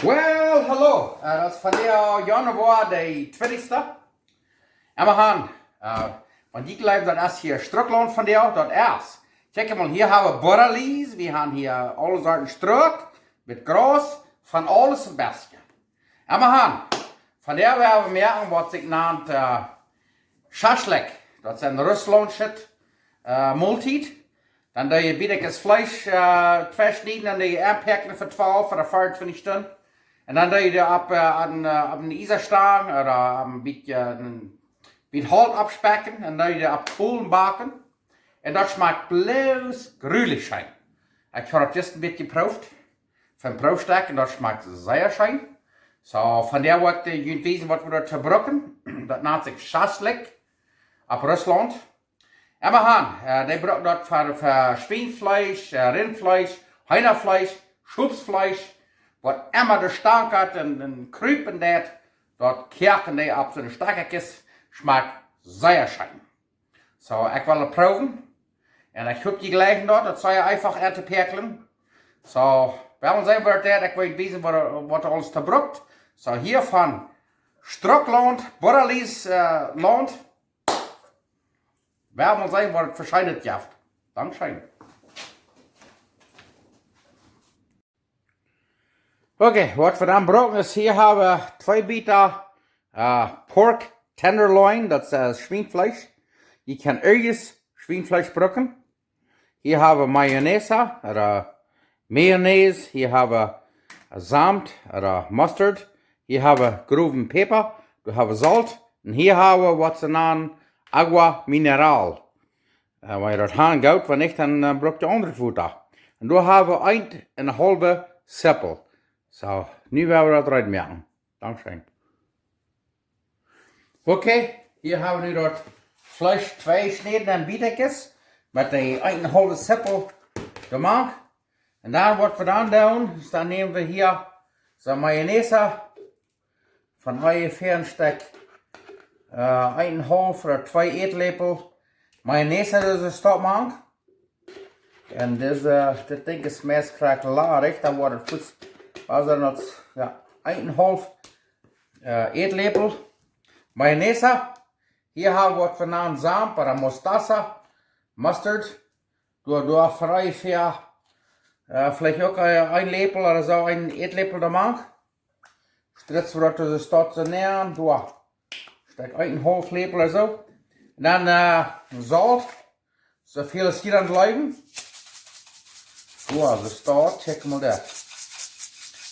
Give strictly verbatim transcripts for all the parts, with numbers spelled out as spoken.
Well, hallo. Äh, daut es vondoag Januar de twintichste. Emma han, äh, wan jie jleewen, daut es hia Strucklaunt vondoag, daut es. Kjikj mol, hia hab wie Borrelies, wie han hia aule Sorten Struck, met Graus, von aules een bät. Emma han, vondoag woa wie moaken waut sikj nant, äh, Schaschlik. Daut es een russlaundsche, äh, Moltiet. Dan doo jie bät daut Fleesch, äh, tweischnieden un doo jie enpäakjen fa twalf ooda veeruntwintich Stunden. Un dan doo jie dee opp, äh, aun, äh, opp een Iesastang ooda opp een bät, äh, een bät Holt oppspekjen un dan doo jie dee opp Kolen backen. Un daut schmakjt bloos grulich scheen. Ekj hab daut just een bät jeprooft. Von Proofstekj un daut schmakjt sea scheen. Soo, vondoag woa ekj, äh, junt wiesen waut wie doatoo brucken. Daut nant sikj Schaschlik opp Russlaunt. Emma han, äh, dee brucken daut fa, fa Schwienfleesch, äh, Rintfleesch, Heenafleesch, Schopsfleesch, waut emma doa stankat un, un krupen deit, daut koaken dee opp soone Stekja, schmakjt sea scheen. Soo, ekj well daut proowen. Un ekj hop jie jlikjen daut, daut es sea eefach auntopäakjlen. Soo, wie woaren seenen waut daut, ekj well wiesen waut, waut aules doatoo brukt. Soo, hia von Strucklaunt, Borrelies, äh, Launt. Wie woaren seenen waut et fa Scheenet jeft. Dankscheen. Okay, waut wie dan brucken es, hia hab wie twee Bät, äh, Pork Tenderloin, daut es, äh, Schwienfleesch. Jie kjennen irjent Schwienfleesch brucken. Hia hab wie Mayonnaise, ooda Mayonnaise, hia hab wie Solt, ooda Mustard, hia hab wie growen Päpa, hia hab wie Solt, un hia hab wie waut see nanen Agua Mineral. Äh, wan jie daut han, goot, wan nich, dan, äh, brukt jie aundret Wota. Un doa hab wie eent un een haulwe Sippel. Soo, nu woa wie daut reed moaken. Dankscheen. Okay, hia hab wie nu daut Fleesch tweijeschnäden en Bätjes met dee eent un een haulwe Sippel doamank. Un dan waut wie dan doonen, es dan näm wie hia soone Mayonnaise von onjefäa een Stekj, äh, eent un een haulw ooda twee Ätläpel Mayonnaise, daut es doamank. Un dit, äh, dit Dinkj es meist krakjt ladich, dan woat et goot. Aulsoo daut, jo, eent un een haulw, äh, Ätläpel Mayonnaise. Hia hab wie waut wie nanen Solt ooda Mostaza, Mustard. Doa, doa von onjefäa, äh, veleicht uk, äh, een Läpel ooda soo, een Ätläpel doamank. Stritz wie daut doa soo stoakj soo nenn, doa. Stekj eent un een haulw Läpel ooda soo. Un dan, äh, Solt. Soo väl aus jie dan jleewen. Doa, soo stoakj, kjikj mol daut.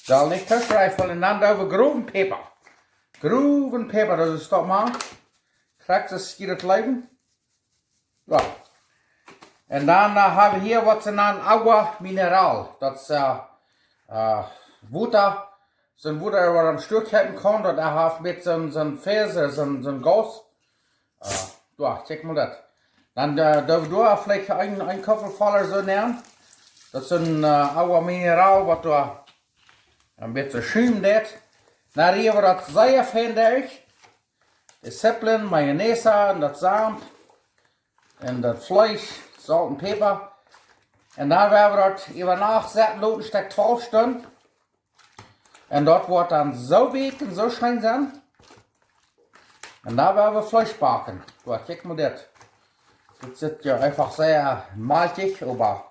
Saul nich too schriefel. Un dan doo wie growen Päpa. Growen Päpa, daut es doamank. Krakjt soo aus jie daut jleewen. Jo. Un dan, äh, hab wie hia waut see nanen Agua Mineral. Daut es, äh, äh, Wota. Soon Wota waut aum Stua kjeepen kaun, daut haft een bät soon, soon Fäs, soon, soon Gaus. Äh, jo, kjikj mol daut. Dan, äh, doo wie doa veleicht een, een Kuffel voll ooda soo nenn. Daut es een, äh, Agua Mineral, waut doa een bät soo schimt daut. Dan rieej wie daut sea fein derch. De Sipplen, Mayonnaise un daut Solt. Un daut Fleesch, Solt un Päpa. Un dan woa wie daut äwa Nacht sitten loten, Stekj twalf Stunden. Un daut woat dan soo weekj un soo scheen sennen. Un dan woa wie Fleesch backen. Jo, kjikj mol dit. Dit sitt jo eefach sea malkjich, oba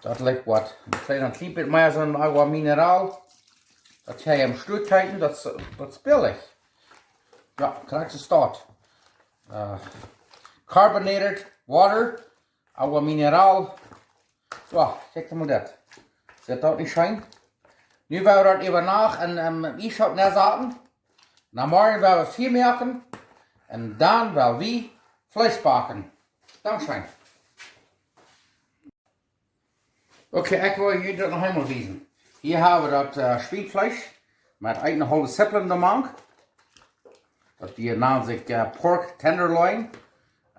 daut lat waut. Een kjlien, een kjlien bät mea soon Agua Mineral. Daut jie em Stua kjeepen, daut es, daut es billich. Jo, krakjt soo stoakj. Äh, carbonated water, Agua Mineral. Jo, kjikj mol daut. Sitt daut nich scheen? Nu woa wie daut äwa Nacht en, en Iesschaup nensaten. Na morjen woa wie Fia moaken. Un dan woa wie Fleesch backen. Dankscheen. Okay, ekj well junt daut noch eemol wiesen. Hia hab wie daut, äh, Schwienfleesch met eent un een haulw Sipplen doamank. Daut hia nant sikj, äh, Pork Tenderloin.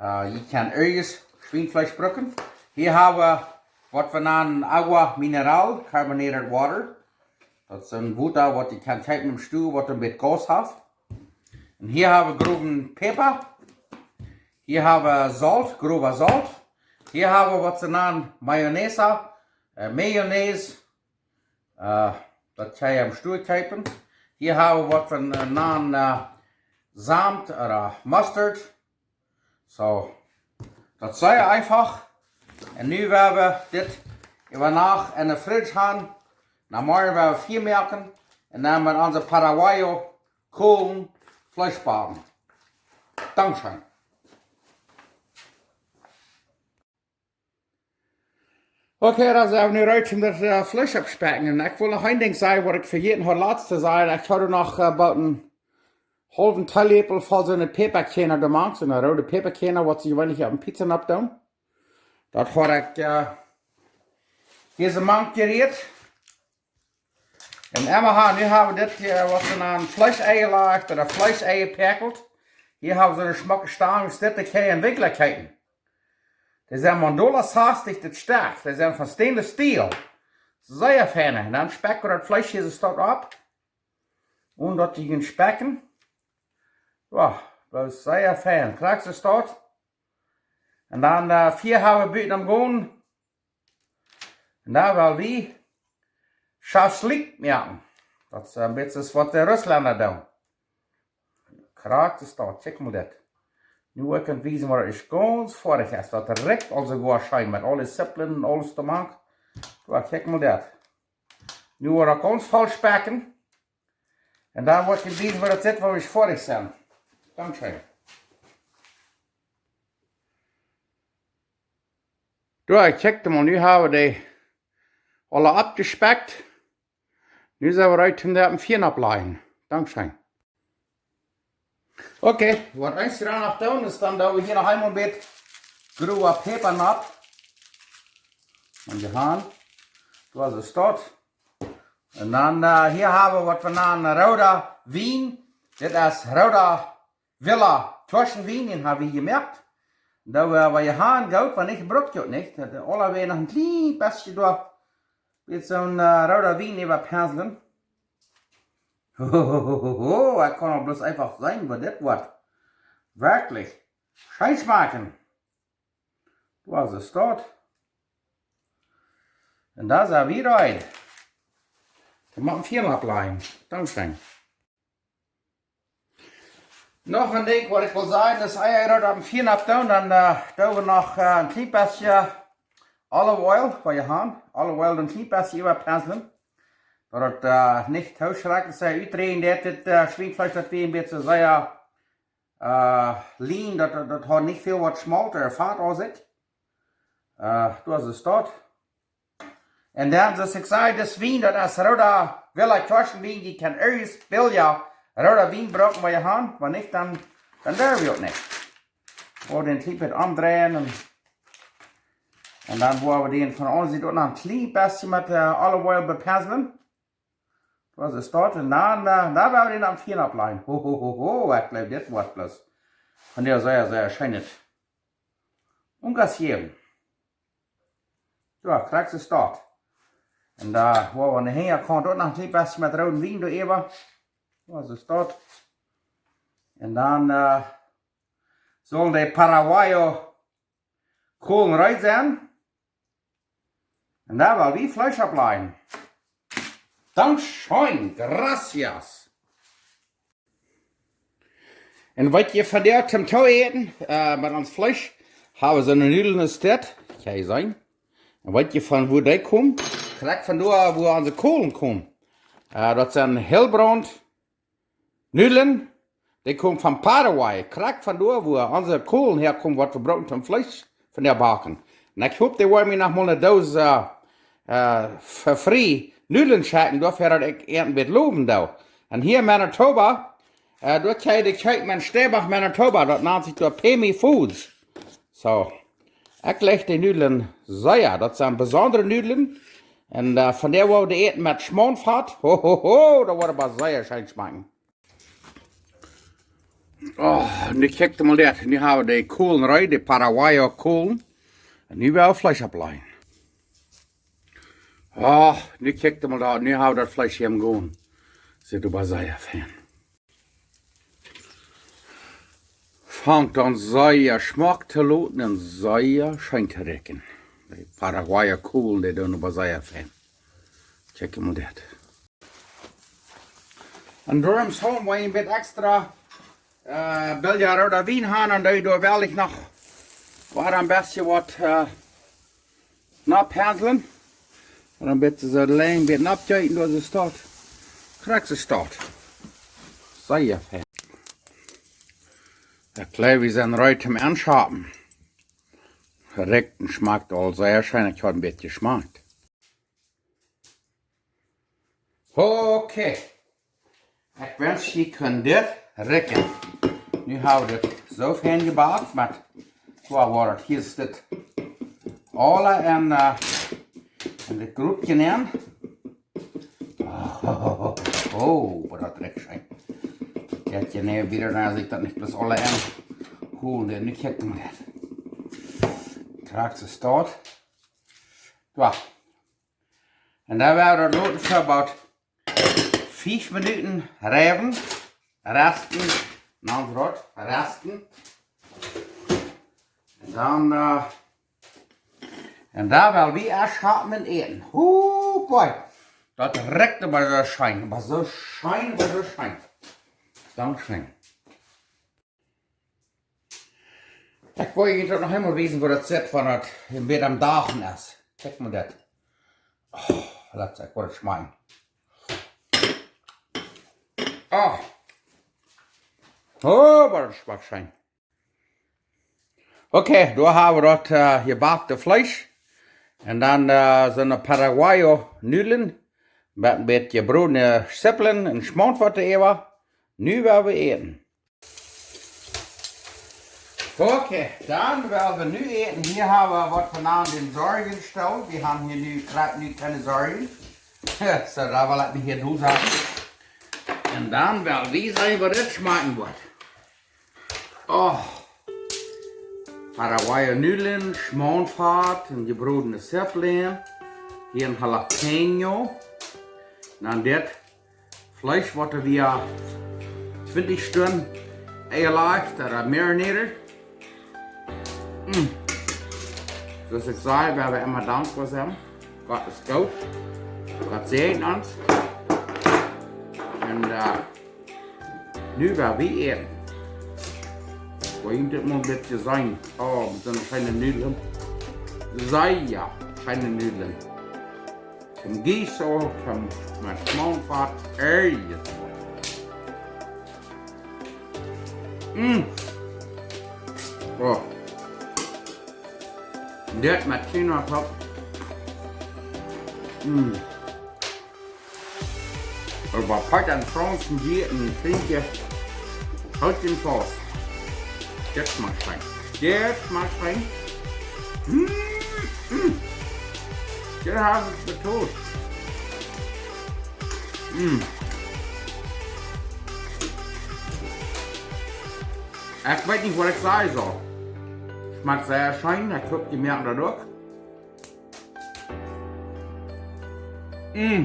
Äh, jie kjennen irjent Schwienfleesch brucken. Hia hab wie waut wie nanen Agua Mineral, carbonated water. Daut es een Wota waut jie kjennen kjeepen em Stua, waut een bät Gaus haft. Un hia hab wie growen Päpa. Hia hab wie Solt, growa Solt. Hia hab wie waut see nanen Mayonnaise, äh, Mayonnaise. Äh, Daut kaun jie em Stua kjeepen. Hia hab wie waut von, äh, nanen, äh, Solt ooda Mustard. Soo, daut es sea eenfach. Un nu woa wie dit äwa Nacht enne Fridge han. Dan morjen woa wie Fia moaken. Un dan met onse Paraguayo Kolen Fleesch baken. Dankscheen. Okay, dan sent wie nu reed om daut, äh, Fleesch opptospekjen. Un ekj well noch een Dinkj sajen, waut ekj vejäten haud latst to sajen. Ekj haud noch, äh, about een haulwen Teeläpel voll soone Päpakjarnen doamank, soone roode Päpakjarnen, waut see jeweenlich opp de Pizza nopp doonen. Daut haud ekj, äh, hia mank jerieet. Un emma ha, nu hab wie dit hia, waut see nanen Fleeschei jelajcht ooda Fleeschei jepäakjelt. Hia hab wie soone schmocke Stangen, dit de Kjee en Winkjel kjeepen. Dee sent mau een Dolla sastich daut Stekj. Dee sent von stainless steel. Sea feine. Un dan spekj wie daut Fleesch hia soo stoakj opp. Un daut dee spekjen. Jo, daut es sea fein. Krakjt soo stoakj. Un dan, äh, Fia hab wie buten aum gonen. Un dan woa wie Schaschlik moaken. Daut es een bät waut de Russlenda doonen. Krakjt soo stoakj, kjikj mol dit. Nu woa ekj junt wiesen, waut et gaunz foadich es. Daut rikjt aul soo goot scheen met aule Sipplen un aules doamank. Jo, kjikj mol dit. Nu woa wie daut gaunz voll spekjen. Un dan woa ekj junt wiesen, woo daut sitt, wan wie foadich sent. Dankscheen. Jo, ekj kjikj mol, nu hab wie dee aule oppjespekjt. Nu sent wie reed om dee opp de Fia opplajen. Dankscheen. Okay, waut wie dan noch doonen, es dan, daut wie hia noch eemol een bät growe Päpa nopp. Un wie han, jo, soo stoakj. Un dan, äh, hia hab wie waut wie nanen rooda Wien. Dit es rooda Villa Kjoaschenwien, dän hab wie jemoakt. Daut wie, wie han goot, wan nich, brukt daut nich. Daut, äh, aula wada noch een kjlien bät doa met soon, äh, rooda Wien äwapenslen. Ho, ho, ho, ho, ho, ekj kaun aul bloos eenfach seenen, waut dit woat. Werkjlich. Scheen schmakjen. Jo, soo stoakj. Un dan sent wie reed. Dan moaken wie Fia opplajen. Dankscheen. Noch een Dinkj, waut ekj well sajen, es, ea wie daut opp de Fia oppdoonen, dan, äh, doo wie noch, äh, een kjlien bät olive oil, waut wie han. Olive oil een kjlien bät äwapenslen. Daut et, äh, nich too schrakjlich sea utdräjen deit, dit, äh, Schwienfleesch, daut wie een bät sea, äh, lean, daut, daut, daut haft nich väl waut Schmolt ooda Fat aun sikj. Äh, jo, soo stoakj. Un dan, soo aus ekj säd, daut Wien, daut es rooda Villa Kjoaschenwien, jie kjennen irjent billja rooda Wien brucken, waut jie han, wan nich, dan, dan doo wie daut nich. Woa wie dän een kjlien bät omdreien un, un dan woa wie dän von aundre Sied uk noch een kjlien bät met, äh, olive oil bepenslen. Jo, soo stoakj. Un dan, äh, dan woa wie dän opp de Fia opplajen. Ho, ho, ho, ho, ekj jleew, dit woat bloos. Un dee es sea, sea scheen. Un Gas jäwen. Jo, krakjt soo stoakj. Un dan woa wie aun de Hinjakaunt uk noch een kjlien bät met rooden Wien doaräwa. Jo, soo stoakj. Un dan, äh, sellen de Paraguayo Kolen reed sennen. Un dan woa wie Fleesch opplajen. Dankscheen, gracias. Un waut jie vondoag toom Toaäten, äh, met ons Fleesch, hab wie soone Nudlen aus dit, kjenn jie seenen. Un waut jie von, wua dee komen, krakjt von doa, wua onse Kolen komen. Äh, daut sent Hildebrandt Nudlen, dee komen von Paraguay, krakjt von doa, wua onse Kolen häakomen, waut wie brucken toom Fleesch von doa backen. Un ekj hop, dee woaren mie noch mol eene Dos, äh, äh, fa frie Nudlen schekjen, doafäa daut ekj an een bät lowen doo. Un hia en Manitoba, äh, doa kjenn jie dee kjeepen en Steinbach, Manitoba, daut nant sikj doa Pamey Foods. Soo, ekj leew dee Nudlen sea. Daut sent besondre Nudlen. Un, äh, von dee, waut wie äten met Schmauntfat. Ho, ho, ho, daut woat oba sea scheen schmakjen. Oh, nu kjikj mol dit. Nu hab wie dee Kolen reed, dee Paraguayo Kolen. Un nu woa wie Fleesch opplajen. Oh, nu kjikj mol doa. Nu hab wie daut Fleesch hia aum gonen. Sitt oba sea fein. Fangt aun sea schmock to looten un sea scheen to rikjen. Dee Paraguayo Kolen, dee doonen oba sea fein. Kjikj mol dit. En Durham Sound, wan jie een bät extra, äh, Belgian rooda Wien han, dan doo jie doa wellich noch wada een bät waut, äh, noppenslen. Un dan bät soo lang, bät noppjeeten, doa soo staut. Krakjt soo staut. Sea fein. Ekj jleew, wie sent reed toom Enschoppen. Rikjt un schmakjt aul sea scheen. Ekj hab een bät jeschmakt. Okay. Ekj wensch, jie kunnen dit rikjen. Nu hab wie dit soo fein jebakt, oba krakjt woat dit. Hia es dit aula en, äh, en dit Groepje nenn. Oh, oba daut rikjt scheen. Ekj hab je nä wada, aus ekj daut nich bloos aula en hol, dan nu kjikj wie mol dit. Krakjt soo staut. Jo. Un dan woa wie daut loten fa about fief Minuten reiwen, resten, na, rot, resten. Un dan, äh, un dan woa wie ieescht haben äten. Hoo, boy. Daut rikjt oba soo scheen, oba soo scheen, oba soo scheen. Dankscheen. Ekj well junt noch eemol wiesen, woo daut sitt, wan daut een bät aum Dagen es. Kjikj mol dit. Oh, lot ekj woll schmakjen. Oh. Oh, waut schmakjt scheen. Okay, doa hab wie daut, äh, jebakte Fleesch. Un dan, äh, sent Paraguayo Nudlen. Met een bät jebrodne Sipplen un Schmauntfat äwa. Nu woa wie äten. Okay, dan woa wie nu äten. Hia hab wie waut wie nanen dän Sorjenstool. Wie haben hia nu, krakjt nu kjeene Sorjen. Soo, daut well ekj mie hia dol saten. Un dan woa wie seenen, woo dit schmakjen woat. Oh. Paraguayo Nudlen, Schmauntfat un jebrodne Sipplen. Hia een Jalapeño. Dan dit Fleesch, waut wie twintich Stunden enjelajcht ooda marinated. Mm. Soo aus ekj säd, wie haben emma dankboa sennen. Gott es goot. Gott säajent ons. Un, äh, nu woa wie äten. Woa jie dit mol een bät seenen. Oh, met soone scheene Nudlen. Sea scheene Nudlen. Toom guiso, toom met Schmauntfat, ey. Mm. Oh. Dit met Quinoa Top. Mm. Oba Pott en Franzen hia en Trinkje. Hoot jie faust. Dit schmakjt scheen. Dit schmakjt scheen. Mm, mm. Dit haft et betolt. Mm. Ekj weet nich, waut ekj sajen saul. Schmakjt sea scheen. Ekj hop, jie moaken daut uk. Mm.